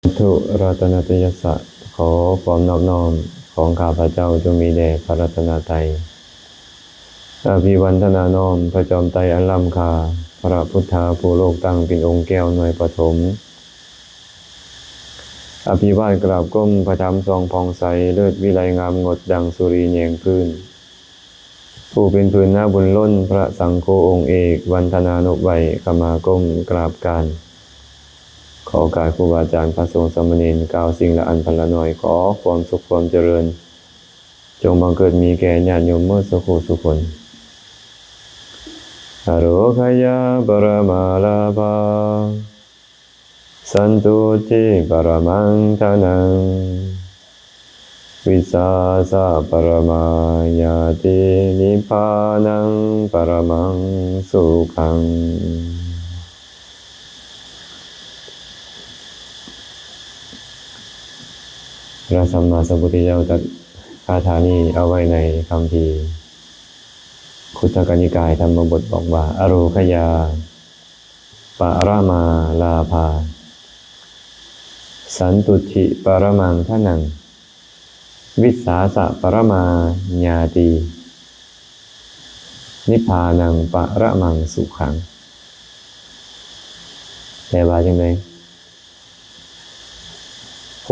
สาธุ รัตนตยัสสะ ขอความนอบน้อมของข้าพเจ้าจงมีแด่พระรัตนตรัย อภิวันทนาน้อมพระจอมไตรอันล้ำค่า พระพุทธาผู้โลกตั้งเป็นองค์แก้วหน่วยปฐม อภิวาทกราบก้มพระธรรมส่องผ่องใส เลิศวิไลงามงดดังสุรีแยงพื้น ผู้เป็นผืนนาบุญล้น พระสังโฆองค์เอก วันทนานบไหว้ ขมาก้มกราบการ ขอโอกาสครูบาอาจารย์ พระสงฆ์สามเณร กล่าวสิ่งละอันพันละน้อย ขอความสุขความเจริญ จงบังเกิดมีแก่ญาติโยมหมดสุขสุคน อโรคยา ปรมาลาภา สันตุทธิ ปรมัง ธนัง วิสสาสะ ปรมา ญาติ นิพพานัง ปรมัง สุขัง พระสัมมาสัมพุทธเจ้าตรัสคาถานี้เอาไว้ในคัมภีร์คุตตกนิกายธรรมบทบอกว่า อโรคยา ปรมาลาภา สันตุทธิ ปรมัง ธนัง วิสสาสะ ปรมา ญาติ นิพพานัง ปรมัง สุขัง แปลว่าจั่งใด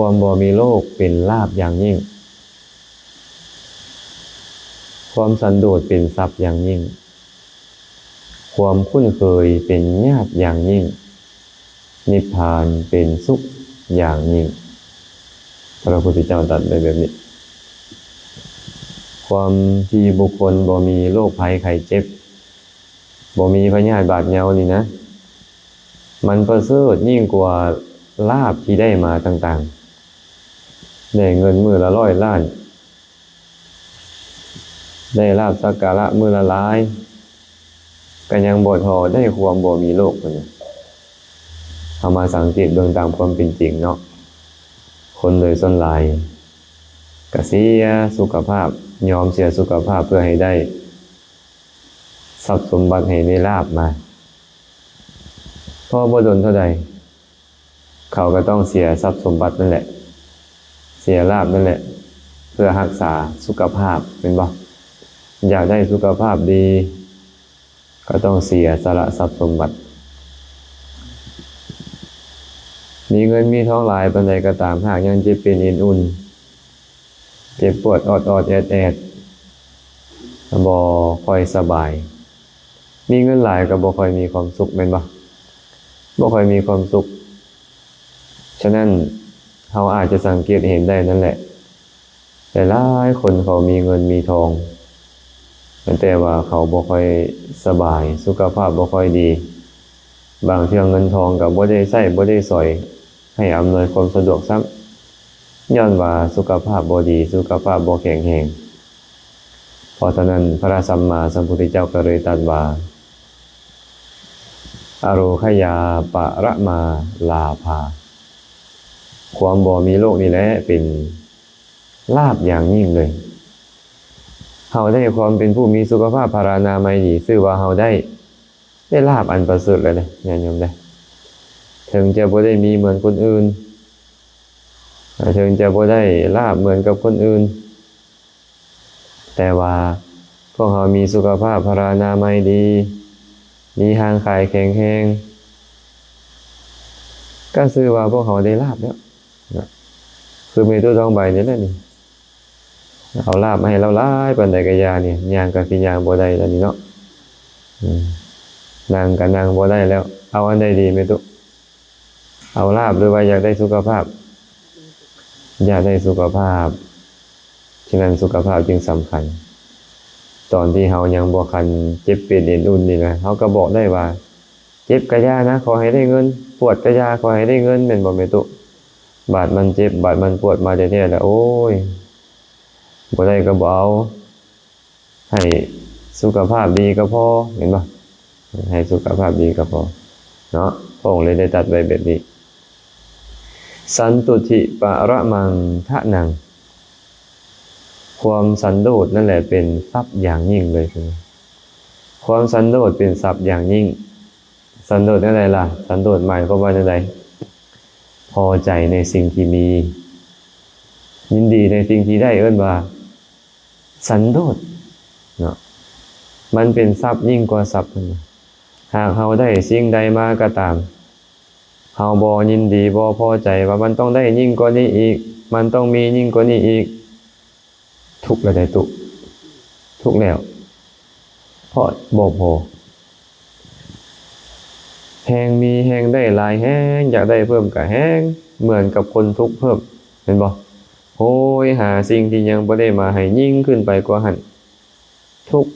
ความบ่มีโรคเป็นลาภอย่างยิ่ง ความสันโดษเป็นทรัพย์อย่างยิ่ง ความคุ้นเคยเป็นญาติอย่างยิ่ง นิพพานเป็นสุขอย่างยิ่ง พระพุทธเจ้าตรัสไว้แบบนี้ ความที่บุคคลบ่มีโรคภัยไข้เจ็บ บ่มีพยาธิบาดเหยาะนี่นะ มันประเสริฐยิ่งกว่าลาภที่ได้มาต่างๆ ได้เงินมื้อละร้อยล้าน ได้ลาภสักการะมื้อละหลาย ก็ยังบ่เท่าได้ความบ่มีโรค เพิ่นว่า เฮามาสังเกตเบิ่งตามความเป็นจริงเนาะ คนโดยส่วนหลายก็เสียสุขภาพ ยอมเสียสุขภาพเพื่อให้ได้ทรัพย์สมบัติ ให้ได้ลาภมา พอบ่ดนเท่าใด เขาก็ต้องเสียทรัพย์สมบัตินั่นแหละ เสียลาภนั่นแหละ เพื่อรักษาสุขภาพ แม่นบ่ อยากได้สุขภาพดี ก็ต้องเสียสละทรัพย์สมบัติ มีเงินมีทองหลายปานใดก็ตาม หากยังเจ็บเป็นเอ็นอุ่น เจ็บปวดออดๆ แอดๆ บ่ค่อยสบาย มีเงินหลายก็บ่ค่อยมีความสุข แม่นบ่ บ่ค่อยมีความสุข ฉะนั้นเฮาอาจจะสังเกตเห็นได้นั่นแหละ หลายๆ คนเขามีเงินมีทอง แต่ว่าเขาบ่ค่อยสบาย สุขภาพบ่ค่อยดี บางเทื่อเงินทองก็บ่ได้ใช้ บ่ได้สอย ให้อำนวยความสะดวกซ้ำ ย้อนว่าสุขภาพบ่ดี สุขภาพบ่แข็งแรง เพราะฉะนั้นพระสัมมาสัมพุทธเจ้าก็เลยตรัสว่า อโรคยา ปรมาลาภา ความบ่มีโรคนี่แหละเป็นลาภอย่างยิ่งเลย เฮาได้ความเป็นผู้มีสุขภาพพลานามัยดี ชื่อว่าเฮาได้ ได้ลาภอันประเสริฐแล้วเด้ ญาติโยมเด้ ถึงจะบ่ได้มีเหมือนคนอื่น ถึงจะบ่ได้ลาภเหมือนกับคนอื่น แต่ว่าพวกเฮามีสุขภาพพลานามัยดี มีร่างกายแข็งแรง ก็ชื่อว่าพวกเฮาได้ลาภแล้วนะ คือแม่ตู้ทองใบนี่แหละนี่ เอาลาภมาให้ลาวหลายปานใดก็อย่านี่ ย่างก็สิย่างบ่ได้แล้วนี่เนาะ อืม นั่งก็นั่งบ่ได้แล้ว เอาอันใดดีแม่ตู้ เอาลาภหรือว่าอยากได้สุขภาพ อยากได้สุขภาพ ฉะนั้นสุขภาพจึงสำคัญ ตอนที่เฮายังบ่คันเจ็บเป็นเอ็นอุ่นนี่นะ เฮาก็บอกได้ว่า เจ็บก็อย่านะ ขอให้ได้เงิน ปวดก็อย่า ขอให้ได้เงิน แม่นบ่แม่ตู้ บาดมันเจ็บ บาดมันปวดมาแท้ๆ แล้ว โอ้ย บ่ได้ก็บ่เอา ให้สุขภาพดีก็พอ เห็นบ่ ให้สุขภาพดีก็พอเนาะ พระองค์เลยได้ตรัสไว้แบบนี้ สันตุทธิ ปรมัง ธนัง ความสันโดษนั่นแหละเป็นทรัพย์อย่างยิ่งเลย ความสันโดษเป็นทรัพย์อย่างยิ่ง สันโดษแนวใดล่ะ สันโดษหมายความว่าแนวใด ค ພໍໃຈໃນສິ່ງທີ່ມີ, ຍິນດີໃນສິ່ງທີ່ໄດ້, ເອີ້ນວ່າສັນໂດດເນາະ. ມັນເປັນຊັບຍິ່ງກວ່າຊັບ. ຫາກເຮົາໄດ້ສິ່ງໃດມາກໍຕາມ, ເຮົາບໍ່ຍິນດີ, ບໍ່ພໍໃຈວ່າມັນຕ້ອງໄດ້ຍິ່ງກວ່ານີ້ອີກ, ມັນຕ້ອງມີຍິ່ງກວ່ານີ້ອີກ, ທຸກແລ້ວເດ້ຕຸ, ທຸກແລ້ວ, ເພາະບໍ່ພໍ. ແຮ່ງມີແຮ່ງໄດ້ຫຼາຍ, ແຮ່ງຢາກໄດ້ເພີ່ມກໍແຮ່ງເໝືອນກັບຄົນທຸກເພີ່ມ, ແມ່ນບໍ່? ໂຫຍຫາສິ່ງທີ່ຍັງບໍ່ໄດ້ມາໃຫ້ຍິ່ງຂຶ້ນໄປກວ່າຫັ້ນ, ທຸກ.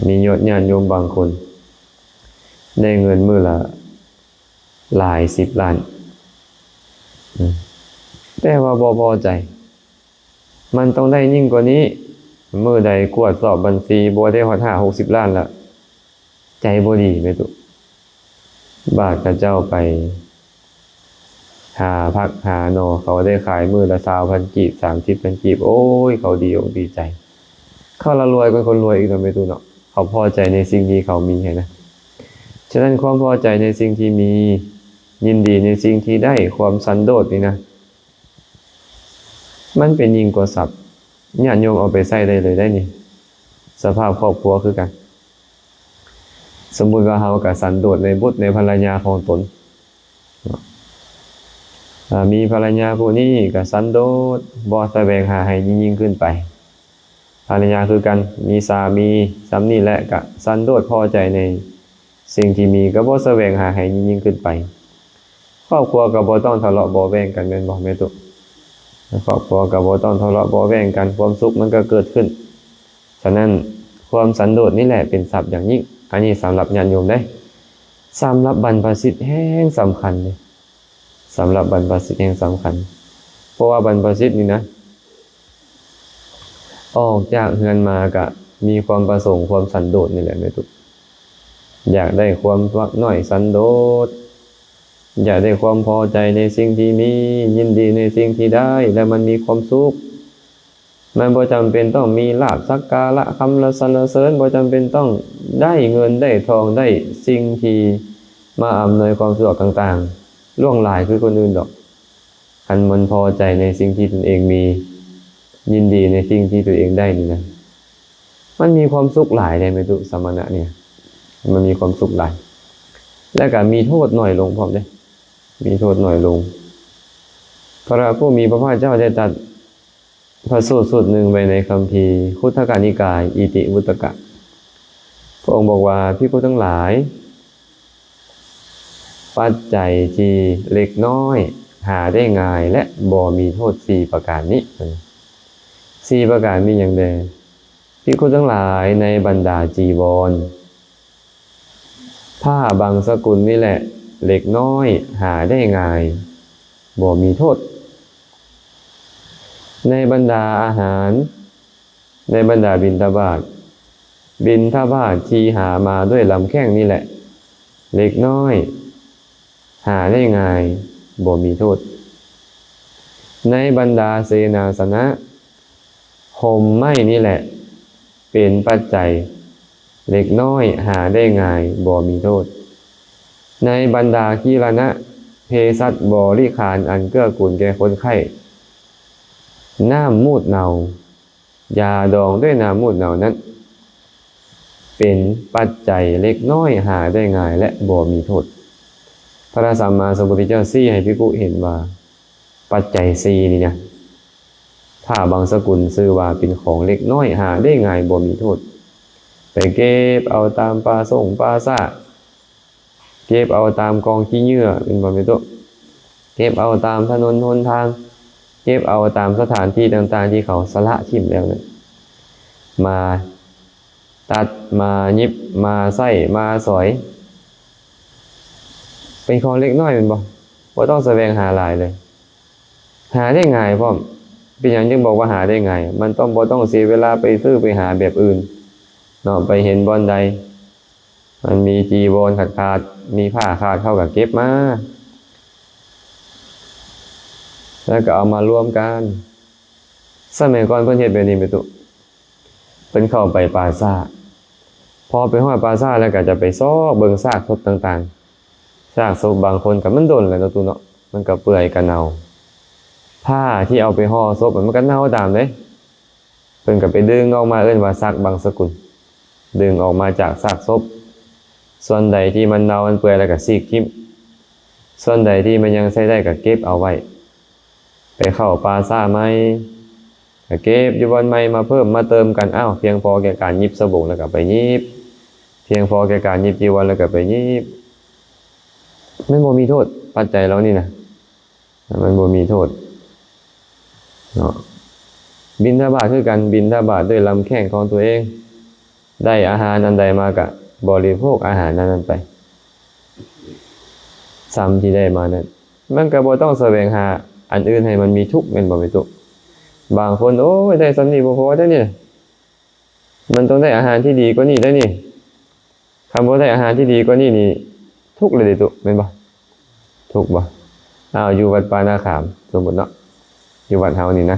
ມີຍອດຍາດໂຍມບາງຄົນໄດ້ເງິນມື້ລະຫຼາຍສິບລ້ານ, ແຕ່ວ່າບໍ່ພໍໃຈ, ມັນຕ້ອງໄດ້ຍິ່ງກວ່ານີ້. ມື້ໃດກວດສອບບັນຊີບໍ່ໄດ້ຮອດຫ້າຫົກສິບລ້ານລະ, ໃຈບໍ່ດີແມ່ຕຸ. ບາດເຂົາເຈົ້າໄປຫາຜັກຫາໜໍ່, ເຂົາໄດ້ຂາຍມື້ລະຊາວພັນກີບ, ສາມສິບພັນກີບ, ໂອ້ຍ ເຂົາດີອົກດີໃຈ, ເຂົາລະລວຍກວ່າຄົນລວຍອີກເນາະແມ່ຕຸເນາະ. ເຂົາພໍໃຈໃນສິ່ງທີ່ເຂົາມີຫັ້ນນະ. ສະນັ້ນ ຄວາມພໍໃຈໃນສິ່ງທີ່ມີ, ຍິນດີໃນສິ່ງທີ່ໄດ້, ຄວາມສັນໂດດນີ້ນະ, ມັນເປັນຍິ່ງກວ່າຊັບ. ຍາດໂຍມເອົາໄປໃຊ້ໄດ້ເລີຍໄດ໋ນີ້. ສະພາບຄອບຄົວຄືກັນ, ສົມມຸດວ່າເຮົາກະສັນໂດດໃນບຸດໃນພັນລະຍາຂອງຕົນ, ອາ ມີພັນລະຍາຜູ້ນີ້ກະສັນໂດດ, ບໍ່ສະແຫວງຫາໃຫ້ຍິ່ງໆຂຶ້ນໄປ. ພັນລະຍາຄືກັນ, ມີສາມີສ່ຳນີ້ແຫຼະ ກະສັນໂດດ, ພໍໃຈໃນສິ່ງທີ່ມີ, ກະບໍ່ສະແຫວງຫາໃຫ້ຍິ່ງໆຂຶ້ນໄປ. ຄອບຄົວກໍບໍ່ຕ້ອງທະເລາະເບາະແວ້ງກັນ ແມ່ນບໍ່ແມ່ຕຸ? ຄອບຄົວກໍບໍ່ຕ້ອງທະເລາະເບາະແວ້ງກັນ, ຄວາມສຸກມັນກໍເກີດຂຶ້ນ. ສະນັ້ນ ຄວາມສັນໂດດນີ້ແຫຼະເປັນຊັບຢ່າງຍິ່ງ. ອັນນີ້ສຳລັບຍາດໂຍມເດ້. ສຳລັບບັນພະສິດແຮ່ງສຳຄັນເດ້, ສຳລັບບັນພະສິດແຮ່ງສຳຄັນ. ເພາະວ່າບັນພະສິດນີ້ນະ ອອກຈາກເຮືອນມາກະມີຄວາມປະສົງຄວາມສັນໂດດນີ້ແຫຼະແມ່ຕຸ. ຢາກໄດ້ຄວາມມັກນ້ອຍສັນໂດດ, ຢາກໄດ້ຄວາມພໍໃຈໃນສິ່ງທີ່ມີ, ຍິນດີໃນສິ່ງທີ່ໄດ້ ແລະ ມັນມີຄວາມສຸກ. ມັນບໍ່ຈຳເປັນຕ້ອງມີລາບສັກກາລະຄຳລະສັນລະເສີນ, ບໍ່ຈຳເປັນຕ້ອງໄດ້ເງິນໄດ້ທອງ, ໄດ້ສິ່ງທີ່ມາອຳນວຍຄວາມສະດວກຕ່າງໆ ຫຼວງຫຼາຍຄືຄົນອື່ນດອກ. ຄັນມັນພໍໃຈໃນສິ່ງທີ່ຕົນເອງມີ, ຍິນດີໃນສິ່ງທີ່ຕົນເອງໄດ້ນີ້ນະ, ມັນມີຄວາມສຸກຫຼາຍເດ້ແມ່ຕຸ. ສະມະນະນີ້ ມັນມີຄວາມສຸກຫຼາຍ ແລະ ກະມີໂທດໜ້ອຍລົງພ້ອມເດ້, ມີໂທດໜ້ອຍລົງ. ພະຜູ້ມີພະພາກເຈົ້າໄດ້ຕັດພະສູດສູດໜຶ່ງໄວ້ໃນຄຳພີຄຸດທະກະນິກາຍ ອິຕິວຸດຕະກະ. ພະອົງບອກວ່າ, ພິກຂຸທັງຫຼາຍ, ປັດໄຈທີ່ເລັກນ້ອຍ, ຫາໄດ້ງ່າຍ ແລະ ບໍ່ມີໂທດສີ່ປະການນີ້. ສີ່ປະການມີຫຍັງແດ່? ພິກຂຸທັງຫຼາຍ, ໃນບັນດາຈີວອນ, ຜ້າບັງສະກຸນນີ້ແຫຼະເລັກນ້ອຍ, ຫາໄດ້ງ່າຍ, ບໍ່ມີໂທດ. ໃນບັນດາອາຫານ, ໃນບັນດາບິນທະບາດ, ບິນທະບາດທີ່ຫາມາດ້ວຍລຳແຂ້ງນີ້ແຫຼະເລັກນ້ອຍ, ຫາໄດ້ງ່າຍ, ບໍ່ມີໂທດ. ໃນບັນດາເສນາສະນະ, ຮົ່ມໄມ້ນີ້ແຫຼະເປັນປັດໄຈເລັກນ້ອຍ, ຫາໄດ້ງ່າຍ, ບໍ່ມີໂທດ. ໃນບັນດາກີລະນະ, ເພສັດບໍລິຂານອັນເກື້ອກູນແກ່ຄົນໄຂ້, ນ້ຳມູດເນົ່າ, ຢາດອງດ້ວຍນ້ຳມູດເນົ່ານັ້ນ ເປັນປັດໄຈເລັກນ້ອຍ, ຫາໄດ້ງ່າຍ ແລະ ບໍ່ມີໂທດ. ພະສຳມາສຳພຸດທະເຈົ້າຊີ້ໃຫ້ພິກຂຸເຫັນວ່າ ປັດໄຈສີ່ນີ້ນະ, ຜ້າບັງສະກຸນຊື່ວ່າເປັນຂອງເລັກນ້ອຍ, ຫາໄດ້ງ່າຍ, ບໍ່ມີໂທດ. ໄປເກັບເອົາຕາມປ່າສົງປ່າຊ້າ, ເກັບເອົາຕາມກອງຂີ້ເຫຍື້ອ ແມ່ນບໍ່ແມ່ຕຸ? ເກັບເອົາຕາມຖະໜົນຫົນທາງ, ເກັບເອົາຕາມສະຖານທີ່ຕ່າງໆ ທີ່ເຂົາສະຫຼະຖິ້ມແລ້ວນັ້ນ, ມາຕັດ, ມາຫຍິບ, ມາໃຊ້, ມາສອຍ, ເປັນຂອງເລັກນ້ອຍແມ່ນບໍ່? ບໍ່ຕ້ອງສະແຫວງຫາຫຼາຍເລີຍ, ຫາໄດ້ງ່າຍພ້ອມ. ເປັນຫຍັງຈຶ່ງບອກວ່າຫາໄດ້ງ່າຍ? ມັນຕ້ອງ, ບໍ່ຕ້ອງເສຍເວລາໄປຊື້ໄປຫາແບບອື່ນເນາະ, ໄປເຫັນບ່ອນໃດ ມັນມີຈີວອນຂາດໆ, ມີຜ້າຂາດ, ເຮົາກໍເກັບມາ ແລ້ວກໍເອົາມາລວມກັນ. ສະໄໝກ່ອນເພິ່ນເຮັດແບບນີ້ແມ່ນບໍ່? ເພິ່ນເຂົ້າໄປປ່າຊ້າ, ພໍໄປຮອດປ່າຊ້າແລ້ວກໍຈະໄປຊອກເບິ່ງຊາກສົບຕ່າງໆ, ຊາກສົບບາງຄົນກໍມັນດົນແລ້ວເນາະ, ຕູ້ເນາະ, ມັນກໍເປື່ອຍກໍເນົ່າ. ຜ້າທີ່ເອົາໄປຫໍ່ສົບ ມັນກໍເນົ່າຕາມເດ້. ເພິ່ນກໍໄປດຶງອອກມາ ເອີ້ນວ່າຊາກບັງສະກຸນ, ດຶງອອກມາຈາກຊາກສົບ. ສ່ວນໃດທີ່ມັນເນົ່າມັນເປື່ອຍ ແລ້ວກໍສີກຖິ້ມ, ສ່ວນໃດທີ່ມັນຍັງໃຊ້ໄດ້ກໍເກັບເອົາໄວ້ ໄປເຂົ້າປ່າຊ້າໃໝ່ ກໍເກັບຢູ່ບ່ອນໃໝ່ມາເພີ່ມມາເຕີມກັນ. ອ້າວ ພຽງພໍແກ່ການຫຍິບສະບົງ ແລ້ວກໍໄປຫຍິບ, ພຽງພໍແກ່ການຫຍິບຈີວອນ ແລ້ວກໍໄປຫຍິບ. ມັນບໍ່ມີໂທດ ປັດໄຈເຫຼົ່ານີ້ນະ. ມັນບໍ່ມີໂທດເນາະ. ບິນທະບາດຄືກັນ, ບິນທະບາດດ້ວຍລຳແຂ້ງຂອງຕົວເອງ, ໄດ້ອາຫານອັນໃດມາກະບໍລິໂພກອາຫານອັນນັ້ນໄປ ສ່ຳທີ່ໄດ້ມານັ້ນ. ມັນກະບໍ່ຕ້ອງສະແຫວງຫາອັນອື່ນໃຫ້ມັນມີທຸກ ແມ່ນບໍ່ແມ່ຕູ້? ບາງຄົນ ໂອ້ຍ ໄດ້ສ່ຳນີ້ບໍ່ພໍເດ້ນີ້, ມັນຕ້ອງໄດ້ອາຫານທີ່ດີກວ່ານີ້ໄດ໋ນີ້. ຄັນບໍ່ໄດ້ອາຫານທີ່ດີກວ່ານີ້ນີ້ ທຸກເລີຍເດ້ຕູ້ ແມ່ນບໍ່? ທຸກບໍ່? ອ້າວ ຢູ່ວັດປ່ານາຂາມ ສົມມຸດເນາະ, ຢູ່ວັດເຮົານີ້ນະ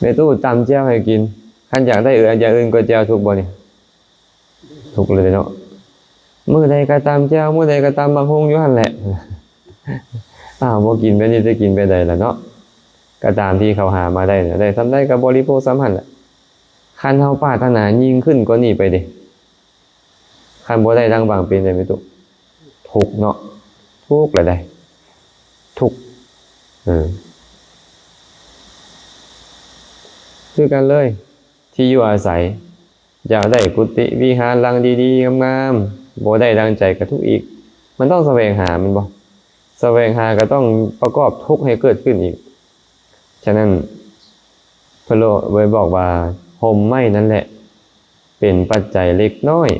ແມ່ຕູ້ຕຳແຈ່ວໃຫ້ກິນ, ຄັນຢາກໄດ້ເອີ ຢ່າງອື່ນກວ່າແຈ່ວ ທຸກບໍ່ນີ້? ທຸກເລີຍເນາະ. ມື້ໃດກໍຕຳແຈ່ວ ມື້ໃດກໍຕຳບັກຫຸ່ງຢູ່ຫັ້ນແຫຼະ. ອ້າວ ບໍ່ກິນແບບນີ້ຈະກິນແບບໃດລະເນາະ? ກໍຕາມທີ່ເຂົາຫາມາໄດ້ນະ, ໄດ້ສ່ຳໃດກໍບໍລິໂພກສ່ຳຫັ້ນແຫຼະ. ຄັນເຮົາປາດຖະໜາຍິ່ງຂຶ້ນກວ່ານີ້ໄປເດ ຄັນບໍ່ໄດ້ດັ່ງຫວັງເປັນໃດແມ່ຕູ້? ທຸກເນາະ, ທຸກລະໄດ໋ ທຸກ. ເອີ ຄືກັນເລີຍ ທີ່ຢູ່ອາໄສ, ຢາກໄດ້ກຸຕິວິຫານຫຼັງດີໆ ງາມໆ, ບໍ່ໄດ້ດັ່ງໃຈກໍທຸກອີກ. ມັນຕ້ອງສະແຫວງຫາ ແມ່ນບໍ່? ສະແຫວງຫາກໍຕ້ອງປະກອບທຸກໃຫ້ເກີດຂຶ້ນອີກ. ສະນັ້ນ ເພິ່ນເລີຍໄດ້ບອກວ່າ ຮົ່ມໄມ້ນັ້ນແຫຼະ ເປັນປັດໄຈເລັກນ້ອຍ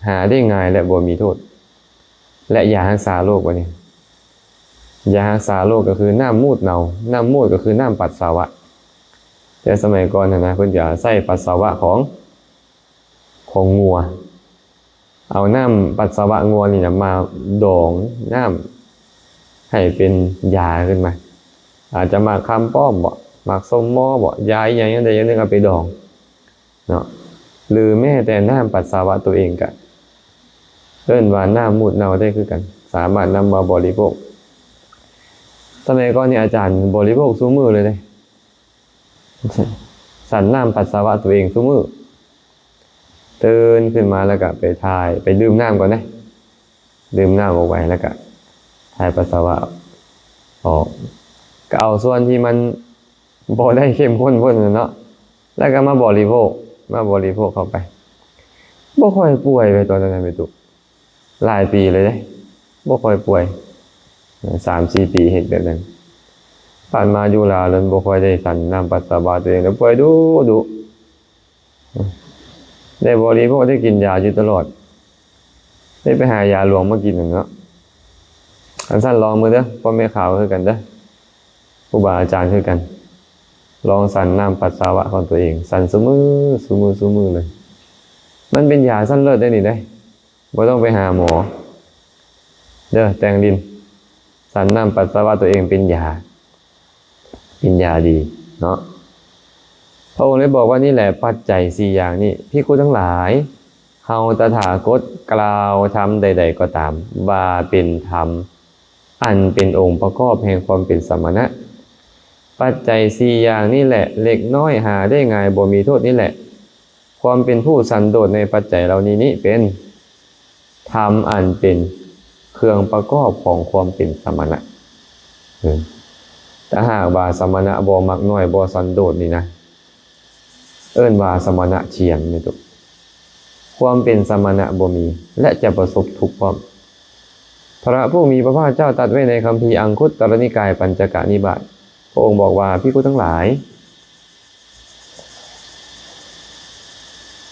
ຫາໄດ້ງ່າຍ ແລະ ບໍ່ມີໂທດ. ແລະ ຢາຮັກສາໂລກ ບັດນີ້ ຢາຮັກສາໂລກກໍຄືນ້ຳມູດເນົ່າ, ນ້ຳມູດກໍຄືນ້ຳປັດສະວະ. ແຕ່ສະໄໝກ່ອນຫັ້ນນະ ເພິ່ນຈະໃຊ້ປັດສະວະຂອງ ຂອງງົວ, ເອົານ້ຳປັດສະວະງົວນີ້ນະມາດອງນ້ຳໃຫ້ເປັນຢາຂຶ້ນມາ, ອາດຈະໝາກຄຳປ້ອມບໍ ໝາກສົ້ມມໍບໍ ຢາອີ່ຫຍັງຢ່າງໃດຢ່າງໜຶ່ງເອົາໄປດອງເນາະ, ຫຼືແມ້ແຕ່ນ້ຳປັດສະວະຕົວເອງກະເອີ້ນວ່ານ້ຳມູດເນົ່າໄດ້ຄືກັນ, ສາມາດນຳມາບໍລິໂພກ. ສະໄໝກ່ອນນີ້ອາຈານບໍລິໂພກຊຸມື້ເລີຍເດ້. ສັນນ້ຳປັດສະວະຕົວເອງຊຸມື້, ຕື່ນຂຶ້ນມາແລ້ວກະໄປຖ່າຍ, ໄປດື່ມນ້ຳກ່ອນເດ້, ດື່ມນ້ຳອອກໄປແລ້ວກະຖ່າຍປັດສະວະອອກ, ກະເອົາສ່ວນທີ່ມັນບໍ່ໄດ້ເຂັ້ມຂຸ້ນພຸ້ນນະເນາະ, ແລ້ວກະມາບໍລິໂພກ, ມາບໍລິໂພກເຂົ້າໄປ. ບໍ່ຄ່ອຍປ່ວຍເວີຍຕອນນັ້ນນະແມ່ຕູ້. ຫຼາຍປີເລີຍເດ້ ບໍ່ຄ່ອຍປ່ວຍ, ສາມສີ່ປີເຮັດແບບນັ້ນ. ຜ່ານມາຢູ່ລາວແລ້ວບໍ່ຄ່ອຍໄດ້ສັນນ້ຳປັດສະວະຕົວເອງ ແລ້ວປ່ວຍດຸໆ, ໄດ້ບໍລິໂພກ ໄດ້ກິນຢາຢູ່ຕະຫຼອດ, ໄດ້ໄປຫາຢາຫຼວງມາກິນນັ້ນເນາະ. ຄັນຊັ້ນລອງເບິ່ງເດີ ພໍ່ແມ່ຂາວຄືກັນເດີ ຄູບາອາຈານຄືກັນ, ລອງສັນນ້ຳປັດສະວະຂອງຕົວເອງ, ສັນຊຸມື້ ຊຸມື້ ຊຸມື້ເລີຍ. ມັນເປັນຢາຊັ້ນເລີດເດ້ນີ້ເດ້. ບໍ່ຕ້ອງໄປຫາໝໍເດີ ແຕ່ງລິ້ນ, ສັນນ້ຳປັດສະວະຕົວເອງເປັນຢາ, ເປັນຢາດີເນາະ. ພະອົງໄດ້ບອກວ່າ ນີ້ແຫຼະປັດໄຈສີ່ຢ່າງນີ້, ພິກຂຸທັງຫຼາຍ, ເຮົາຕະຖາຄົດກ່າວທຳໃດໆກໍຕາມ ວ່າເປັນທຳອັນເປັນອົງປະກອບແຫ່ງຄວາມເປັນສະມະນະ. ປັດໄຈສີ່ຢ່າງນີ້ແຫຼະ ເລັກນ້ອຍ ຫາໄດ້ງ່າຍ ບໍ່ມີໂທດນີ້ແຫຼະ ຄວາມເປັນຜູ້ສັນໂດດໃນປັດໄຈເຫຼົ່ານີ້ນີ້ເປັນທຳອັນເປັນເຄື່ອງປະກອບຂອງຄວາມເປັນສະມະນະ. ເອີ ຖ້າຫາກວ່າສະມະນະບໍ່ມັກນ້ອຍ ບໍ່ສັນໂດດນີ້ນະ ເອີ້ນວ່າສະມະນະທຽມແມ່ນຕົວະ. ຄວາມເປັນສະມະນະບໍ່ມີ ແລະ ຈະປະສົບທຸກພ້ອມ. ພະຜູ້ມີພະພາກເຈົ້າຕັດໄວ້ໃນຄຳພີອັງຄຸດຕະລະນິກາຍ ປັນຈະກະນິບາດ, ພະອົງບອກວ່າ ພິກຂຸທັງຫຼາຍ,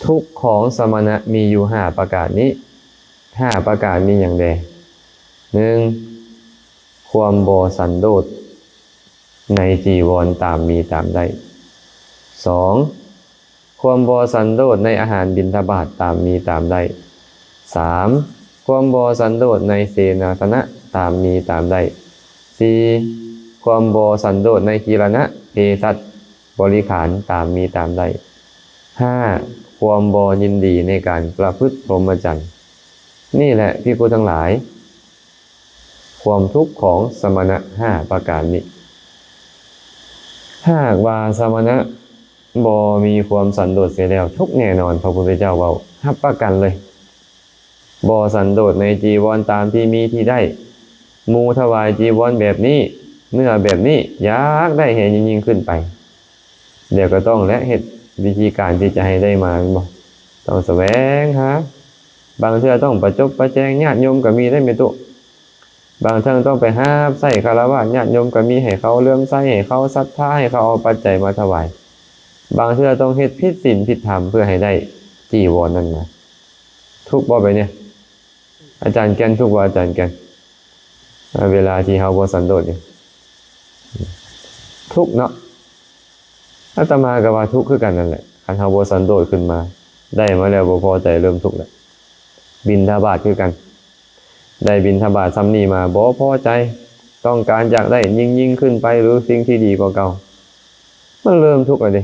ທຸກຂອງສະມະນະມີຢູ່ຫ້າປະການນີ້. ຫ້າປະການມີຫຍັງແດ່? ໜຶ່ງ ຄວາມບໍ່ສັນໂດດໃນຈີວອນຕາມມີຕາມໄດ້. ສອງ ຄວາມບໍ່ສັນໂດດໃນອາຫານບິນທະບາດຕາມມີຕາມໄດ້. ສາມ ຄວາມບໍ່ສັນໂດດໃນເສນາສະນະຕາມມີຕາມໄດ້. ສີ່ ຄວາມບໍ່ສັນໂດດໃນກິລະນະ ເພສັດ ບໍລິຂານຕາມມີຕາມໄດ້. ຫ້າ ຄວາມບໍ່ຍິນດີໃນການປະພຶດພົມມະຈັນ. ນີ້ແຫຼະ ພິກຂຸທັງຫຼາຍ, ຄວາມທຸກຂອງສະມະນະຫ້າປະການນີ້. ຖ້າຫາກວ່າສະມະນະບໍ່ມີຄວາມສັນໂດດເສຍແລ້ວ ທຸກແນ່ນອນ, ພະພຸດທະເຈົ້າເວົ້າຮັບປະກັນເລີຍ. ບໍ່ສັນໂດດໃນຈີວອນຕາມທີ່ມີທີ່ໄດ້, ໝູ່ຖວາຍຈີວອນແບບນີ້, ເນື້ອແບບນີ້, ຢາກໄດ້ໃຫ້ຍິ່ງໆຂຶ້ນໄປ. ແລ້ວກໍຕ້ອງແລະເຮັດວິທີການທີ່ຈະໃຫ້ໄດ້ມາແມ່ນບໍ່? ຕ້ອງສະແຫວງຫາ. ບາງເທື່ອຕ້ອງປະຈົບປະແຈງ, ຍາດໂຍມກໍມີໄດ໋ແມ່ຕູ້. ບາງເທື່ອຕ້ອງໄປຮັບໃຊ້ຄາລະວາດຍາດໂຍມກໍມີ, ໃຫ້ເຂົາເຫຼື້ອມໃສ, ໃຫ້ເຂົາສັດທາ, ໃຫ້ເຂົາເອົາປັດໄຈມາຖວາຍ. ບາງເທື່ອຕ້ອງເຮັດຜິດສິນຜິດທຳເພື່ອໃຫ້ໄດ້ຈີວອນນັ້ນມາ. ທຸກບໍ່ໄປນີ້? ອາຈານແກ່ນທຸກບໍ່? ອາຈານແກ່ນ ເວລາທີ່ເຮົາບໍ່ສັນໂດດນີ້ ທຸກເນາະ. ອາດຕະມາກໍວ່າທຸກຄືກັນນັ້ນແຫຼະ. ຄັນເຮົາບໍ່ສັນໂດດຂຶ້ນມາ, ໄດ້ມາແລ້ວບໍ່ພໍໃຈ, ເລີ່ມທຸກແລ້ວ. ບິນທະບາດຄືກັນ, ໄດ້ບິນທະບາດຊ່ຳນີ້ມາ, ບໍ່ພໍໃຈ, ຕ້ອງການຢາກໄດ້ຍິ່ງໆຂຶ້ນໄປ ຫຼື ສິ່ງທີ່ດີກວ່າເກົ່າ, ມັນເລີ່ມທຸກແລ້ວເດ້.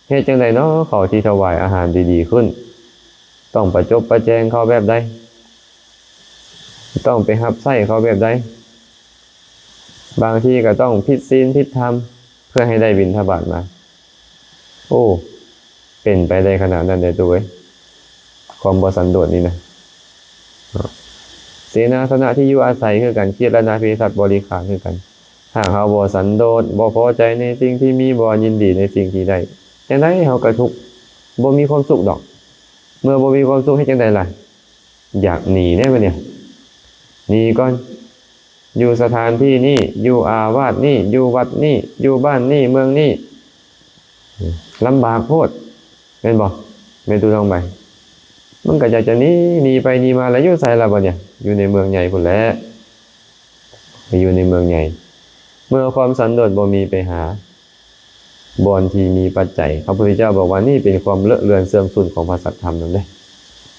ເຮັດຈັ່ງໃດເນາະ ເຂົາຊິຖວາຍອາຫານດີໆຂຶ້ນ? ຕ້ອງປະຈົບປະແຈງເຂົາແບບໃດ? ຕ້ອງໄປຮັບໃຊ້ເຂົາແບບໃດ? ບາງທີກໍຕ້ອງຜິດສິນຜິດທຳ ເພື່ອໃຫ້ໄດ້ບິນທະບາດມາ. ໂອ້ ເປັນໄປໄດ້ຂະໜາດນັ້ນເດ້ຕູ້ເອີຍ, ຄວາມບໍ່ສັນໂດດນີ້ນະ. ເສນາສະນະທີ່ຢູ່ອາໄສຄືກັນ, ກີລະນະເພສັດບໍລິຂານຄືກັນ. ຫາກເຮົາບໍ່ສັນໂດດ, ບໍ່ພໍໃຈໃນສິ່ງທີ່ມີ, ບໍ່ຍິນດີໃນສິ່ງທີ່ໄດ້, ຈັ່ງໃດເຮົາກໍທຸກ, ບໍ່ມີຄວາມສຸກດອກ. ເມື່ອບໍ່ມີຄວາມສຸກເຮັດຈັ່ງໃດລະ? ຢາກໜີແດ່ບັດນີ້, ໜີກ່ອນ. ຢູ່ສະຖານທີ່ນີ້, ຢູ່ອາວາດນີ້, ຢູ່ວັດນີ້, ຢູ່ບ້ານນີ້, ເມືອງນີ້, ລຳບາກໂພດ ແມ່ນບໍ່ ແມ່ຕູ້ທອງໃບ? ມັນກໍຢາກຈະໜີ, ໜີໄປໜີມາ ແລ້ວຢູ່ໃສລະບັດນີ້? ຢູ່ໃນເມືອງໃຫຍ່ພຸ້ນແຫຼະ, ໄປຢູ່ໃນເມືອງໃຫຍ່. ເມື່ອຄວາມສັນໂດດບໍ່ມີ, ໄປຫາບ່ອນທີ່ມີປັດໄຈ. ພະພຸດທະເຈົ້າບອກວ່າ ນີ້ເປັນຄວາມເລາະເລື່ອນເສື່ອມສູນຂອງພະສັດທຳນັ້ນເດ້.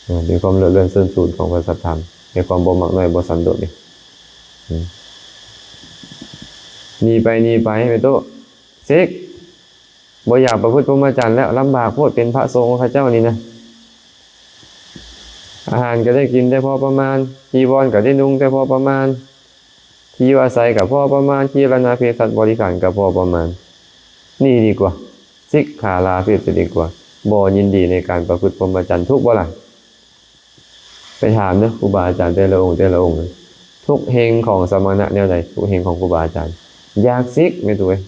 ເອີ ເປັນຄວາມເລາະເລື່ອນເສື່ອມສູນຂອງພະສັດທຳ, ໃນຄວາມບໍ່ມັກນ້ອຍ, ບໍ່ສັນໂດດນີ້. ອືມ ໜີໄປໜີໄປ ແມ່ຕູ້, ເຊັກ ບໍ່ຢາກປະພຶດພົມມະຈັນແລ້ວ, ລຳບາກໂພດ, ເປັນພະສົງເຂົາເຈົ້ານີ້ນະ. ອາຫານກໍໄດ້ກິນແຕ່ພໍປະມານ, ຈີວອນກໍໄດ້ນຸ່ງແຕ່ພໍປະມານ, ທີ່ຢູ່ອາໄສກໍພໍປະມານ, ກີລະນະເພສັດບໍລິຂານກໍພໍປະມານ. ໜີດີກວ່າ, ສິກຂາລາສິກຈະດີກວ່າ, ບໍ່ຍິນດີໃນການປະພຶດພົມມະຈັນ, ທຸກບໍ່ລະ? ໄປຖາມເດີ ຄູບາອາຈານແຕ່ລະອົງແຕ່ລະອົງ, ທຸກເຮງຂອງສະມະນະແນວໃດ? ທຸກເຮງຂອງຄູບາອາຈານ ຢາກສິກ ແມ່ຕູ້ເອີຍ.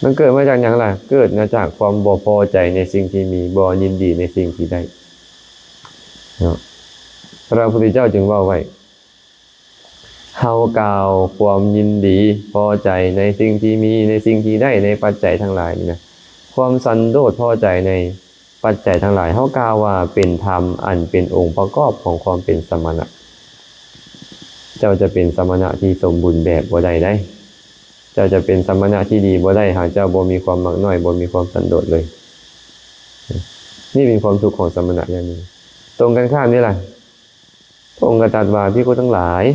ມັນເກີດມາຈາກຫຍັງລະ? ເກີດມາຈາກຄວາມບໍ່ພໍໃຈໃນສິ່ງທີ່ມີ, ບໍ່ຍິນດີໃນສິ່ງທີ່ໄດ້ເນາະ. ພະພຸດທະເຈົ້າຈຶ່ງເວົ້າໄວ້, ເຮົາກ່າວຄວາມຍິນດີພໍໃຈໃນສິ່ງທີ່ມີ, ໃນສິ່ງທີ່ໄດ້, ໃນປັດໄຈທັງຫຼາຍນີ້ນະ, ຄວາມສັນໂດດພໍໃຈໃນ ປັດໄຈທັງຫຼາຍ, ເຮົາກ່າວວ່າເປັນທຳອັນເປັນອົງປະກອບຂອງຄວາມເປັນສະມະນະ. ເຈົ້າຈະເປັນສະມະນະທີ່ສົມບູນແບບບໍ່ໄດ້ໃດ໋. ເຈົ້າຈະເປັນສະມະນະທີ່ດີບໍ່ໄດ້, ຫາກເຈົ້າບໍ່ມີຄວາມມັກນ້ອຍ, ບໍ່ມີຄວາມສັນໂດດເລີຍ. ນີ້ເປັນຄວາມທຸກຂອງສະມະນະຢ່າງໜຶ່ງ. ຕົງກັນຂ້າມນີ້ລະ, ພະອົງກໍຕັດວ່າ, ພິກຂຸທັງຫຼາຍ,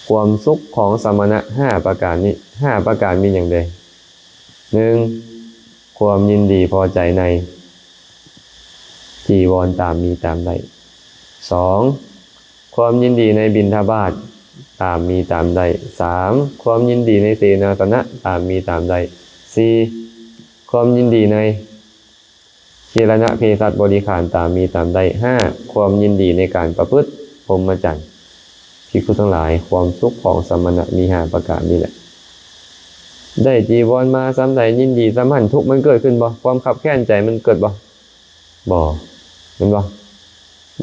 ຄວາມສຸກຂອງສະມະນະຫ້າປະການນີ້, ຫ້າປະການມີຫຍັງແດ່? ໜຶ່ງ ຄວາມຍິນດີພໍໃຈໃນຈີວອນຕາມມີຕາມໄດ້. ສອງ ຄວາມຍິນດີໃນບິນທະບາດຕາມມີຕາມໄດ້. ສາມ ຄວາມຍິນດີໃນເສນາສະນະຕາມມີຕາມໄດ້. ສີ່ ຄວາມຍິນດີໃນ ເຄລະນະເພສັດບໍລິຂານຕາມມີຕາມໄດ້. ຫ້າ ຄວາມຍິນດີໃນການປະພຶດພົມມະຈັນ. ພິກຂຸທັງຫຼາຍ, ຄວາມສຸກຂອງສະມະນະມີຫ້າປະການນີ້ແຫຼະ. ໄດ້ຈີວອນມາສ່ຳໃດຍິນດີສ່ຳນັ້ນ, ທຸກມັນເກີດຂຶ້ນບໍ່? ຄວາມຄັບແຄ້ນໃຈມັນເກີດບໍ່? ບໍ່, ແມ່ນບໍ່?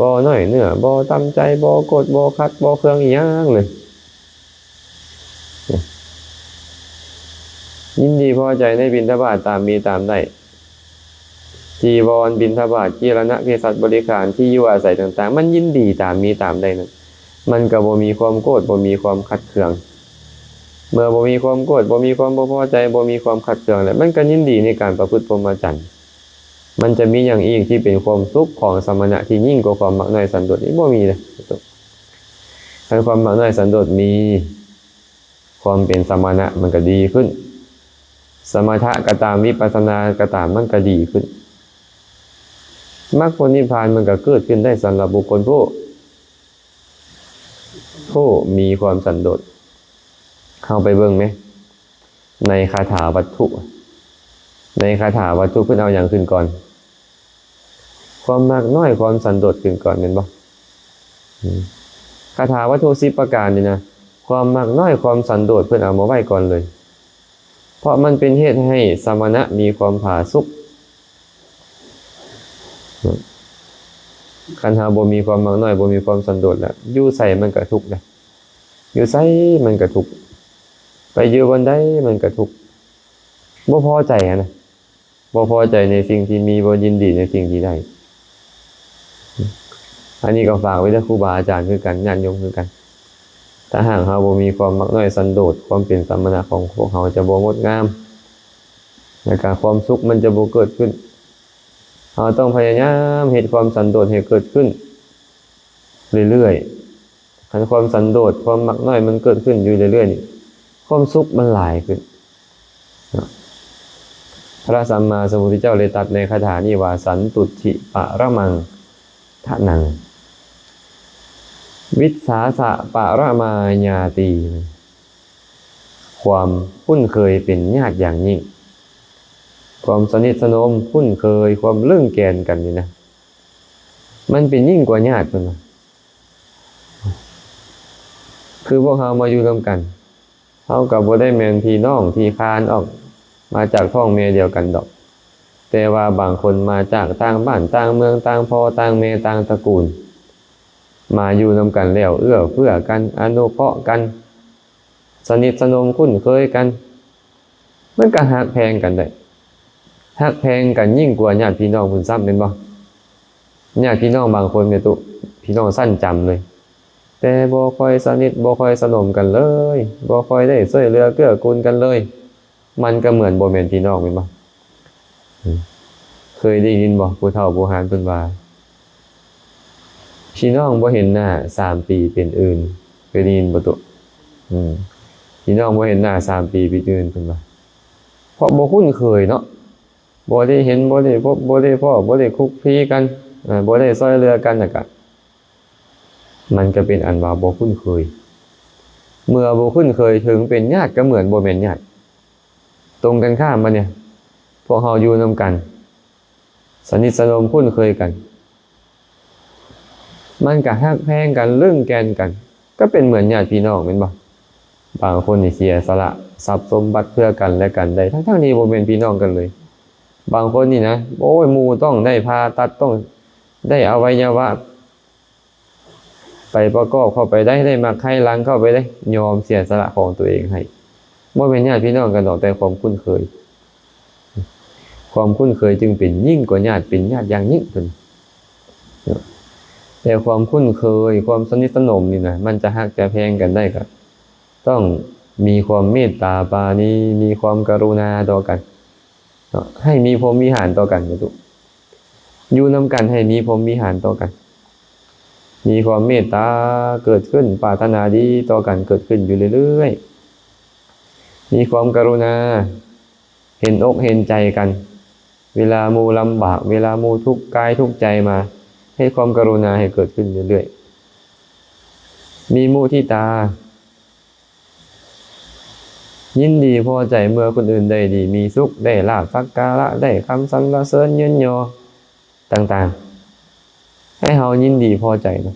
ບໍ່ນ້ອຍເນື້ອ, ບໍ່ຕ່ຳໃຈ, ບໍ່ໂກດ, ບໍ່ຂັດ, ບໍ່ເຄືອງອີ່ຫຍັງເລີຍ. ຍິນດີພໍໃຈໃນບິນທະບາດຕາມມີຕາມໄດ້. ຈີວອນ, ບິນທະບາດ, ກິລະນະເພສັດບໍລິຂານ, ທີ່ຢູ່ອາໄສຕ່າງໆ, ມັນຍິນດີຕາມມີຕາມໄດ້ນັ້ນ, ມັນກໍບໍ່ມີຄວາມໂກດ, ບໍ່ມີຄວາມຂັດເຄືອງ. ເມື່ອບໍ່ມີຄວາມໂກດ, ບໍ່ມີຄວາມບໍ່ພໍໃຈ, ບໍ່ມີຄວາມຂັດເຄືອງແລ້ວ, ມັນກໍຍິນດີໃນການປະພຶດພົມມະຈັນ. ມັນຈະມີຫຍັງອີກທີ່ເປັນຄວາມສຸກຂອງສະມະນະທີ່ຍິ່ງກວ່າຄວາມມັກນ້ອຍສັນໂດດນີ້? ບໍ່ມີເດ້. ຄັນຄວາມມັກນ້ອຍສັນໂດດມີ, ຄວາມເປັນສະມະນະມັນກໍດີຂຶ້ນ, ສະມະຖະກໍຕາມ, ວິປັດສະນາກໍຕາມ, ມັນກໍດີຂຶ້ນ. ມັກຜົນນິບພານມັນກໍເກີດຂຶ້ນໄດ້ສຳລັບບຸກຄົນຜູ້ ຜູ້ມີຄວາມສັນໂດດ. ເຮົາໄປເບິ່ງແມ ໃນຄາຖາວັດຖຸ ໃນຄາຖາວັດຖຸເພິ່ນເອົາຫຍັງຂຶ້ນກ່ອນ? ຄວາມມັກນ້ອຍ ຄວາມສັນໂດດຂຶ້ນກ່ອນແມ່ນບໍ່? ອືມ ຄາຖາວັດຖຸສິບປະການນີ້ນະ ຄວາມມັກນ້ອຍ ຄວາມສັນໂດດເພິ່ນເອົາມາໄວ້ກ່ອນເລີຍ. ເພາະມັນເປັນເຫດໃຫ້ສະມະນະມີຄວາມຜາສຸກ. ຄັນເຮົາບໍ່ມີຄວາມມັກນ້ອຍ ບໍ່ມີຄວາມສັນໂດດແລ້ວ ຢູ່ໃສມັນກະທຸກເດ້ ຢູ່ໃສມັນກະທຸກ ໄປຢູ່ບ່ອນໃດມັນກະທຸກ ບໍ່ພໍໃຈຫັ້ນນະ ບໍ່ພໍໃຈໃນສິ່ງທີ່ມີ ບໍ່ຍິນດີໃນສິ່ງທີ່ໄດ້. ອັນນີ້ກໍຝາກໄວ້ເດີຄູບາອາຈານຄືກັນ ຍາດໂຍມຄືກັນ. ຖ້າຫາກເຮົາບໍ່ມີຄວາມມັກນ້ອຍສັນໂດດ ຄວາມເປັນສະມະນະຂອງພວກເຮົາຈະບໍ່ງົດງາມ ແລະກະຄວາມສຸກມັນຈະບໍ່ເກີດຂຶ້ນ. ເຮົາຕ້ອງພະຍາຍາມເຮັດຄວາມສັນໂດດໃຫ້ເກີດຂຶ້ນເລື້ອຍໆ. ຄັນຄວາມສັນໂດດ ຄວາມມັກນ້ອຍມັນເກີດຂຶ້ນຢູ່ເລື້ອຍໆນີ້ ຄວາມສຸກມັນຫຼາຍຂຶ້ນເນາະ. ພະສຳມາສຳພຸດທະເຈົ້າໄດ້ຕັດໃນຄາຖານີ້ວ່າ ສັນຕຸດຖິປະຣະມັງທະນັງ ວິດສາສະປະຣະມາຍາຕີ. ຄວາມຄຸ້ນເຄີຍເປັນຍາດຢ່າງຍິ່ງ. ຄວາມສະໜິດສະໜົມຄຸ້ນເຄີຍ ຄວາມເລິ້ງແກນກັນນີ້ນະ ມັນເປັນຍິ່ງກວ່າຍາດເພິ່ນວ່າ. ຄືພວກເຮົາມາຢູ່ນຳກັນ ເຮົາກໍບໍ່ໄດ້ແມ່ນພີ່ນ້ອງທີ່ຄານອອກມາຈາກທ້ອງແມ່ດຽວກັນດອກ ແຕ່ວ່າບາງຄົນມາຈາກຕ່າງບ້ານຕ່າງເມືອງ ຕ່າງພໍ່ຕ່າງແມ່ຕ່າງຕະກູນ ມາຢູ່ນຳກັນແລ້ວເອື້ອເຟື້ອກັນ ອະນຸເຄາະກັນ ສະໜິດສະໜົມຄຸ້ນເຄີຍກັນ ມັນກໍຮັກແພງກັນໄດ້ ຮັກແພງກັນຍິ່ງກວ່າຍາດພີ່ນ້ອງພຸ້ນຊ້ຳແມ່ນບໍ່? ຍາດພີ່ນ້ອງບາງຄົນແມ່ຕຸ ພີ່ນ້ອງຊັ້ນຈຳເລີຍ ແຕ່ບໍ່ຄ່ອຍສະໜິດ ບໍ່ຄ່ອຍສະໜົມກັນເລີຍ ບໍ່ຄ່ອຍໄດ້ຊ່ວຍເຫຼືອເກື້ອກູນກັນເລີຍ ມັນກໍເໝືອນບໍ່ແມ່ນພີ່ນ້ອງແມ່ນບໍ່? ເຄີຍໄດ້ຍິນບໍ່ ຜູ້ເຖົ້າຜູ້ຮານເພິ່ນວ່າ ພີ່ນ້ອງບໍ່ເຫັນໜ້າສາມປີເປັນອື່ນ. ເຄີຍໄດ້ຍິນບໍ່ຕຸ? ອືມ ພີ່ນ້ອງບໍ່ເຫັນໜ້າສາມປີເປັນອື່ນ ເພິ່ນວ່າ ເພາະບໍ່ຄຸ້ນເຄີຍເນາະ ບໍ່ໄດ້ເຫັນ ບໍ່ໄດ້ພົບ ບໍ່ໄດ້ພໍ້ ບໍ່ໄດ້ຄຸກຄີກັນ ເອີ ບໍ່ໄດ້ຊ່ອຍເຫຼືອກັນ ແລ້ວກະ ມັນກະເປັນອັນວ່າບໍ່ຄຸ້ນເຄີຍ. ເມື່ອບໍ່ຄຸ້ນເຄີຍ ເຖິງເປັນຍາດກະເໝືອນບໍ່ແມ່ນຍາດ. ຕົງກັນຂ້າມບາດນີ້ ພວກເຮົາຢູ່ນຳກັນ ສະໜິດສະໜົມຄຸ້ນເຄີຍກັນ ມັນກະຮັກແພງກັນ ເລິ້ງແກນກັນ ກໍເປັນເໝືອນຍາດພີ່ນ້ອງແມ່ນບໍ່? ບາງຄົນນີ້ເສຍສະຫຼະຊັບສົມບັດເພື່ອກັນແລະກັນໄດ້ ທັງໆທີ່ບໍ່ແມ່ນພີ່ນ້ອງກັນເລີຍ. ບາງຄົນນີ້ນະ ໂອ້ຍ ໝູ່ຕ້ອງໄດ້ຜ່າຕັດ ຕ້ອງໄດ້ອະໄວຍະວະ ໄປປະກອບເຂົ້າໄປໄດ້ ໄດ້ໝາກໄຂ່ຫຼັງເຂົ້າໄປໄດ້ ຍອມເສຍສະຫຼະຂອງຕົວເອງໃຫ້. ບໍ່ແມ່ນຍາດພີ່ນ້ອງກັນດອກ ແຕ່ຄວາມຄຸ້ນເຄີຍ. ຄວາມຄຸ້ນເຄີຍຈຶ່ງເປັນຍິ່ງກວ່າຍາດ ເປັນຍາດຢ່າງຍິ່ງເພິ່ນ. ແຕ່ຄວາມຄຸ້ນເຄີຍ ຄວາມສະໜິດສະໜົມນີ້ນະ ມັນຈະຮັກຈະແພງກັນໄດ້ ກໍຕ້ອງມີຄວາມເມດຕາປານີ ມີຄວາມກະລຸນາຕໍ່ກັນ. ເນາະ ໃຫ້ມີພົມວິຫານຕໍ່ກັນ ແມ່ຕຸ ຢູ່ນຳກັນໃຫ້ມີພົມວິຫານຕໍ່ກັນ ມີຄວາມເມດຕາເກີດຂຶ້ນ ປາດຖະໜາດີຕໍ່ກັນເກີດຂຶ້ນຢູ່ເລື້ອຍໆ ມີຄວາມກະລຸນາ ເຫັນອົກເຫັນໃຈກັນ ເວລາໝູ່ລຳບາກ ເວລາໝູ່ທຸກກາຍທຸກໃຈມາ ເຮັດຄວາມກະລຸນາໃຫ້ເກີດຂຶ້ນເລື້ອຍໆ ມີມຸທິຕາ ຍິນດີພໍໃຈເມື່ອຄົນອື່ນໄດ້ດີມີສຸກ ໄດ້ລາບສັກກາລະ ໄດ້ຄຳສັນລະເສີນເຍີນຍໍຕ່າງໆ ໃຫ້ເຮົາຍິນດີພໍໃຈນະ.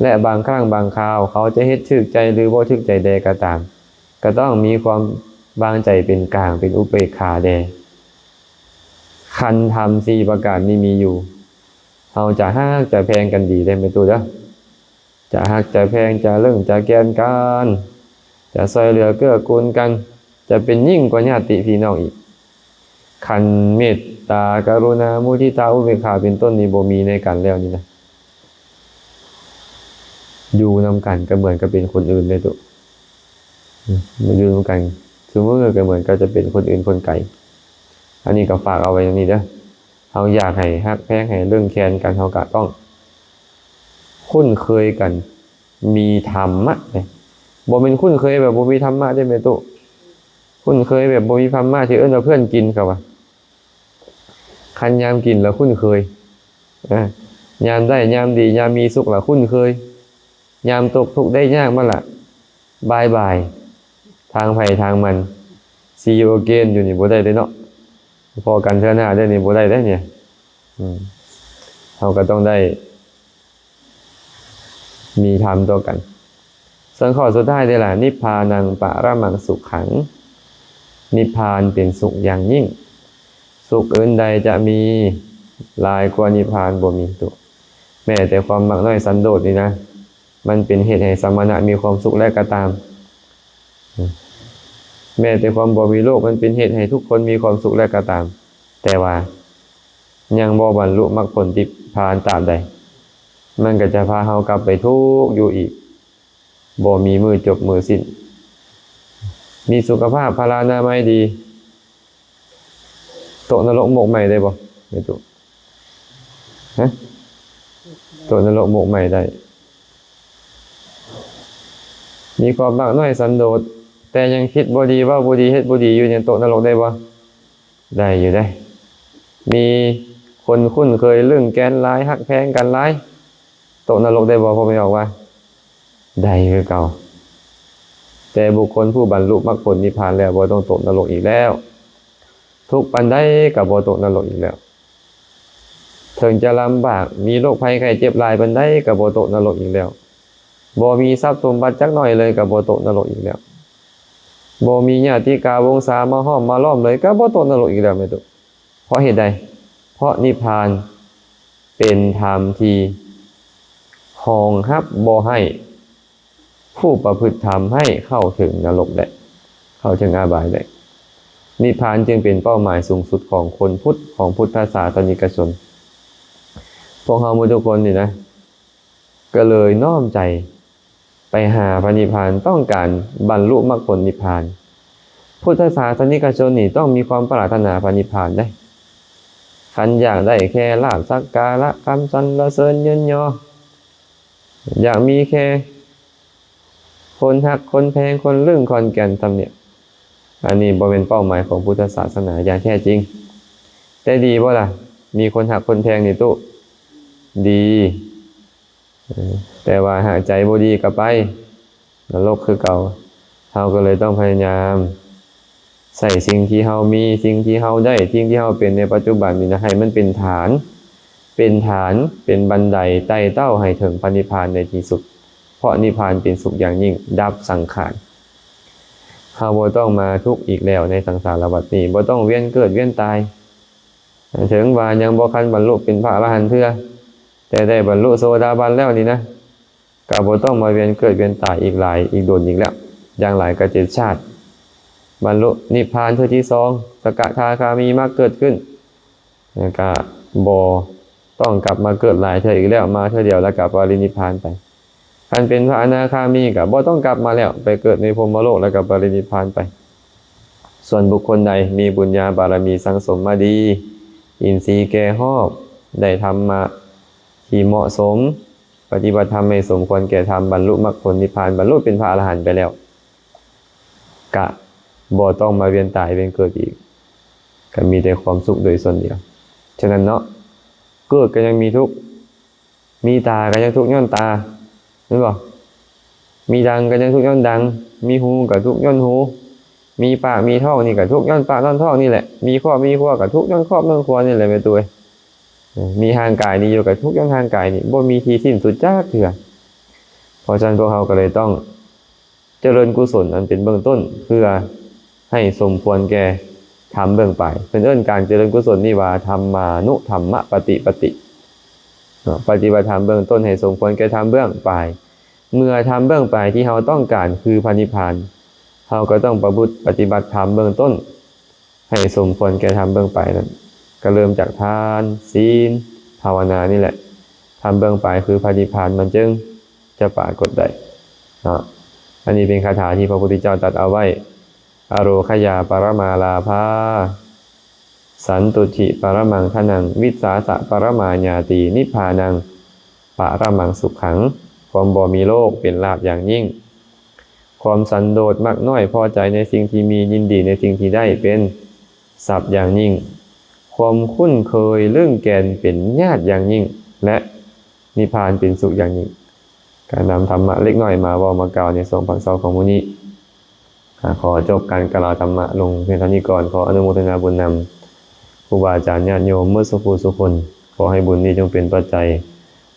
ແລະ ບາງຄັ້ງບາງຄາວເຂົາຈະເຮັດຖືກໃຈ ຫຼື ບໍ່ຖືກໃຈແດ່ກໍຕາມ ກໍຕ້ອງມີຄວາມວາງໃຈເປັນກາງ ເປັນອຸເບກຂາແດ່. ຄັນທຳສີ່ປະການນີ້ມີຢູ່ ເຮົາຈະຮັກຈະແພງກັນດີເດ້ ແມ່ຕູ້ເດີ. ຈະຮັກຈະແພງ ຈະເລິ້ງຈະແກນກັນ ຈະຊ່ອຍເຫຼືອເກື້ອກູນກັນ ຈະເປັນຍິ່ງກວ່າຍາດຕິພີ່ນ້ອງອີກ. ຄັນເມດຕາ ກະລຸນາ ມຸທິຕາ ອຸເບກຂາເປັນຕົ້ນນີ້ບໍ່ມີໃນກັນແລ້ວນີ້ນະ ຢູ່ນຳກັນກໍເໝືອນກັບເປັນຄົນອື່ນເລີຍຕຸ. ອືມ ຢູ່ນຳກັນຊຸມື້ກໍເໝືອນກັບຈະເປັນຄົນອື່ນຄົນໄກ. ອັນນີ້ກໍຝາກເອົາໄວ້ນຳນີ້ເດີ. ເຮົາຢາກໃຫ້ຮັກແພງ ໃຫ້ເລິ້ງແຄນກັນ ເຮົາກໍຕ້ອງຄຸ້ນເຄີຍກັນ ມີທຳມະເດ້. ບໍ່ແມ່ນຄຸ້ນເຄີຍແບບບໍ່ມີທຳມະເດ້ແມ່ຕູ້. ຄຸ້ນເຄີຍແບບບໍ່ມີທຳມະ ທີ່ເອີ້ນວ່າເພື່ອນກິນ ເຂົາວ່າ ຄັນຍາມກິນລະຄຸ້ນເຄີຍ ອາ ຍາມໄດ້ ຍາມດີ ຍາມມີສຸກລະຄຸ້ນເຄີຍ. ຍາມຕົກທຸກໄດ້ຍາກມາລະ ບາຍບາຍ ທາງໃຜທາງມັນ see you again ຢູ່ນີ້ບໍ່ໄດ້ເດ້ເນາະ ພໍ້ກັນເທື່ອໜ້າເດີ້ນີ້ບໍ່ໄດ້ເດ້ນີ້ ອືມ ເຮົາກໍຕ້ອງໄດ້ ມີທຳຕໍ່ກັນ. ສ່ວນຂໍ້ສຸດທ້າຍເດ້ລະ ນິບພານັງປະຣະມັງສຸຂັງ ນິບພານເປັນສຸກຢ່າງຍິ່ງ ສຸກອື່ນໃດຈະມີຫຼາຍກວ່ານິບພານບໍ່ມີຕົວະ ແມ້ແຕ່ຄວາມມັກນ້ອຍສັນໂດດນີ້ນະ ມັນເປັນເຫດໃຫ້ສະມະນະມີຄວາມສຸກແລ້ວກໍຕາມ ແມ້ແຕ່ຄວາມບໍ່ມີໂລກມັນເປັນເຫດໃຫ້ທຸກຄົນມີຄວາມສຸກແລ້ວກໍຕາມ ແຕ່ວ່າຍັງບໍ່ບັນລຸມັກຜົນນິບພານຕາບໃດ ມັນກໍຈະພາເຮົາກັບໄປທຸກຢູ່ອີກ ບໍ່ມີມື້ຈົບມື້ສິ້ນ ມີສຸຂະພາບພະລານາໄມດີ ຕົກນະລົກໝົກໄໝ້ໄດ້ບໍ່ ແມ່ຕູ້? ຮະ? ຕົກນະລົກໝົກໄໝ້ໄດ້ ມີຄວາມມັກນ້ອຍສັນໂດດ ແຕ່ຍັງຄິດບໍ່ດີ ເວົ້າບໍ່ດີ ເຮັດບໍ່ດີຢູ່ ຍັງຕົກນະລົກໄດ້ບໍ່? ໄດ້ຢູ່ເດ້ ມີຄົນຄຸ້ນເຄີຍເລື່ອງແກນຫຼາຍ ຮັກແພງກັນຫຼາຍ ຕົກນະລົກໄດ້ບໍ່? ພໍ່ແມ່ອອກວ່າ ໄດ້ຄືເກົ່າ ແຕ່ບຸກຄົນຜູ້ບັນລຸມັກຜົນນິບພານແລ້ວ ບໍ່ຕ້ອງຕົກນະລົກອີກແລ້ວ ທຸກປານໃດກໍບໍ່ຕົກນະລົກອີກແລ້ວ ເຖິງຈະລຳບາກ ມີໂລກໄພໄຂ້ເຈັບຫຼາຍປານໃດກໍບໍ່ຕົກນະລົກອີກແລ້ວ ບໍ່ມີຊັບສົມບັດຈັກໜ້ອຍເລີຍກໍບໍ່ຕົກນະລົກອີກແລ້ວ ບໍ່ມີຍາຕິກາວົງສາມາຫ້ອມມາລ້ອມເລີຍກໍບໍ່ຕົກນະລົກອີກແລ້ວ ແມ່ນຕົວະ ເພາະເຫດໃດ? ເພາະນິບພານເປັນທຳທີ່ຮອງຮັບບໍ່ໃຫ້ຜູ້ປະພຶດທຳຮ້າຍເຂົ້າເຖິງນະລົກໄດ້ ເຂົ້າເຖິງອະບາຍໄດ້ ນິບພານຈຶ່ງເປັນເປົ້າໝາຍສູງສຸດຂອງຄົນພຸດ ຂອງພຸດທະສາສະນິກະຊົນ ພວກເຮົາໝົດທຸກຄົນນີ້ນະ ກໍເລີຍນ້ອມໃຈໄປຫາພະນິບພານ ຕ້ອງການບັນລຸມັກຜົນນິບພານ ພຸດທະສາສະນິກະຊົນນີ້ຕ້ອງມີຄວາມປາດຖະໜາພະນິບພານເດ້ ຄັນຢາກໄດ້ແຄ່ລາບສັກກາລະຄຳສັນລະເສີນຍືນຍໍ ຢາກມີແຄ່ຄົນຮັກຄົນແພງ ຄົນລຶ້ງຂ້ອນແກ່ນສ່ຳນີ້ ອັນນີ້ບໍ່ແມ່ນເປົ້າໝາຍຂອງພຸດທະສາສະໜາຢ່າງແທ້ຈິງ ແຕ່ດີບໍ່ລະ ມີຄົນຮັກຄົນແພງນີ້ຕຸ? ດີ ແຕ່ວ່າຫາກໃຈບໍ່ດີກໍໄປນະລົກຄືເກົ່າ ເຮົາກໍເລີຍຕ້ອງພະຍາຍາມ ໃຊ້ສິ່ງທີ່ເຮົາມີ ສິ່ງທີ່ເຮົາໄດ້ ສິ່ງທີ່ເຮົາເປັນໃນປັດຈຸບັນນີ້ນະ ໃຫ້ມັນເປັນຖານ ເປັນຖານ ເປັນບັນໄດໄຕ່ເຕົ້າໃຫ້ເຖິງພະນິບພານໃນທີ່ສຸດ ເພາະນິບພານເປັນສຸກຢ່າງຍິ່ງ ດັບສັງຂານ ເຮົາບໍ່ຕ້ອງມາທຸກອີກແລ້ວໃນສັງສາລະວັດນີ້ ບໍ່ຕ້ອງວຽນເກີດວຽນຕາຍ ເຖິງວ່າຍັງບໍ່ທັນບັນລຸເປັນພະອະລະຫັນເທື່ອ ແຕ່ໄດ້ບັນລຸໂສດາບັນແລ້ວນີ້ນະ ກໍບໍ່ຕ້ອງມາວຽນເກີດວຽນຕາຍອີກຫຼາຍ ອີກດົນອີກແລ້ວ ຢ່າງຫຼາຍກໍເຈັດຊາດ ບັນລຸນິບພານເທື່ອທີສອງ ສະກະທາຄາມີມາເກີດຂຶ້ນ ແລ້ວກໍບໍ່ຕ້ອງກັບມາເກີດຫຼາຍເທື່ອອີກແລ້ວ ມາເທື່ອດຽວແລ້ວກໍປະລິນິບພານໄປ ຄັນເປັນພະອະນາຄາມີກໍບໍ່ຕ້ອງກັບມາແລ້ວ ໄປເກີດໃນພົມມະໂລກແລ້ວກໍປະລິນິບພານໄປ ສ່ວນບຸກຄົນໃດມີບຸນຍາບາລະມີສັງສົມມາດີ ອິນຊີແກ່ຮອບ ໄດ້ທຳມະທີ່ເໝາະສົມ ປະຕິບັດທຳໃຫ້ສົມຄວນແກ່ທຳ ບັນລຸມັກຜົນນິບພານ ບັນລຸເປັນພະອະລະຫັນໄປແລ້ວ ກະບໍ່ຕ້ອງມາວຽນຕາຍວຽນເກີດອີກ ກະມີແຕ່ຄວາມສຸກໂດຍສ່ວນດຽວ. ສະນັ້ນເນາະ ເກີດກໍຍັງມີທຸກ ມີຕາກໍຍັງທຸກຍ້ອນຕາ ແມ່ນບໍ່? ມີດັງກໍຍັງທຸກຍ້ອນດັງ ມີຫູກໍທຸກຍ້ອນຫູ ມີປາກມີທ້ອງນີ້ກໍທຸກຍ້ອນປາກຍ້ອນທ້ອງນີ້ແຫຼະ ມີຄອບມີຄົວກໍທຸກຍ້ອນຄອບຍ້ອນຄົວນີ້ແຫຼະ ແມ່ຕູ້ເອີຍ. ເອີ ມີຮ່າງກາຍນີ້ຢູ່ກໍທຸກຍ້ອນຮ່າງກາຍນີ້ ບໍ່ມີທີ່ສິ້ນສຸດຈັກເທື່ອ. ເພາະສະນັ້ນພວກເຮົາກໍເລີຍຕ້ອງຈະເລີນກຸສົນອັນເປັນເບື້ອງຕົ້ນ ເພື່ອໃຫ້ສົມຄວນແກ່ທຳເບື້ອງປາຍ. ເພິ່ນເອີ້ນການຈະເລີນກຸສົນນີ້ວ່າ ທຳມານຸທຳມະປະຕິປະຕິ ເນາະ ປະຕິບັດທຳເບື້ອງຕົ້ນໃຫ້ສົມຄວນແກ່ທຳເບື້ອງປາຍ. ເມື່ອທຳເບື້ອງປາຍທີ່ເຮົາຕ້ອງການຄືພະນິບພານ ເຮົາກໍຕ້ອງປະພຶດປະຕິບັດທຳເບື້ອງຕົ້ນ ໃຫ້ສົມຄວນແກ່ທຳເບື້ອງປາຍນັ້ນ ກໍເລີ່ມຈາກທານ ສິນ ພາວະນານີ້ແຫຼະ. ທຳເບື້ອງປາຍຄືພະນິບພານ ມັນຈຶ່ງຈະປາກົດໄດ້ເນາະ. ອັນນີ້ເປັນຄາຖາທີ່ພະພຸດທະເຈົ້າຕັດເອົາໄວ້ ອະໂລຄະຍາປະລະມາລາພາ ສັນຕຸດຖິປະລະມັງທະນັງ ວິດສາສະປະລະມາຍາຕີ ນິບພານັງ ປະລະມັງສຸຂັງ ຄວາມບໍ່ມີໂລກເປັນລາບຢ່າງຍິ່ງ ຄວາມສັນໂດດມັກນ້ອຍພໍໃຈໃນສິ່ງທີ່ມີ ຍິນດີໃນສິ່ງທີ່ໄດ້ເປັນຊັບຢ່າງຍິ່ງ ຄວາມຄຸ້ນເຄີຍເລື່ອງແກ່ນເປັນຍາດຢ່າງຍິ່ງ ແລະ ນິບພານເປັນສຸກຢ່າງຍິ່ງ. ການນຳທຳມະເລັກນ້ອຍມາເວົ້າມາກ່າວໃນຊ່ວງພັກເຊົ້າຂອງມື້ນີ້ ກະຂໍຈົບການກ່າວທຳມະລົງພຽງເທົ່ານີ້ກ່ອນ. ຂໍອະນຸໂມທະນາບຸນນຳຄູບາອາຈານ ຍາດໂຍມໝົດສູ່ຜູ້ສູ່ຄົນ. ຂໍໃຫ້ບຸນນີ້ຈົ່ງເປັນປັດໄຈ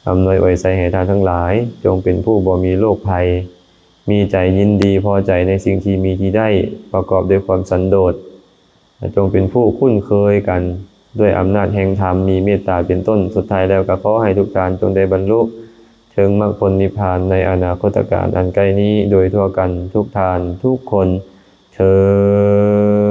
ອຳນວຍອວຍໄຊໃຫ້ທ່ານທັງຫຼາຍ, ຈົ່ງເປັນຜູ້ບໍ່ມີໂລກໄພ, ມີໃຈຍິນດີພໍໃຈໃນສິ່ງທີ່ມີທີ່ໄດ້, ປະກອບດ້ວຍຄວາມສັນໂດດ, ຈົ່ງເປັນຜູ້ຄຸ້ນເຄີຍກັນດ້ວຍອຳນາດແຫ່ງທຳ, ມີເມດຕາເປັນຕົ້ນ. ສຸດທ້າຍແລ້ວກໍຂໍໃຫ້ທຸກທ່ານຈົ່ງໄດ້ບັນລຸເຖິງມັກຜົນນິບພານໃນອະນາຄົດຕະການອັນໃກ້ນີ້ໂດຍທົ່ວກັນທຸກທ່ານທຸກຄົນເທີ້ນ.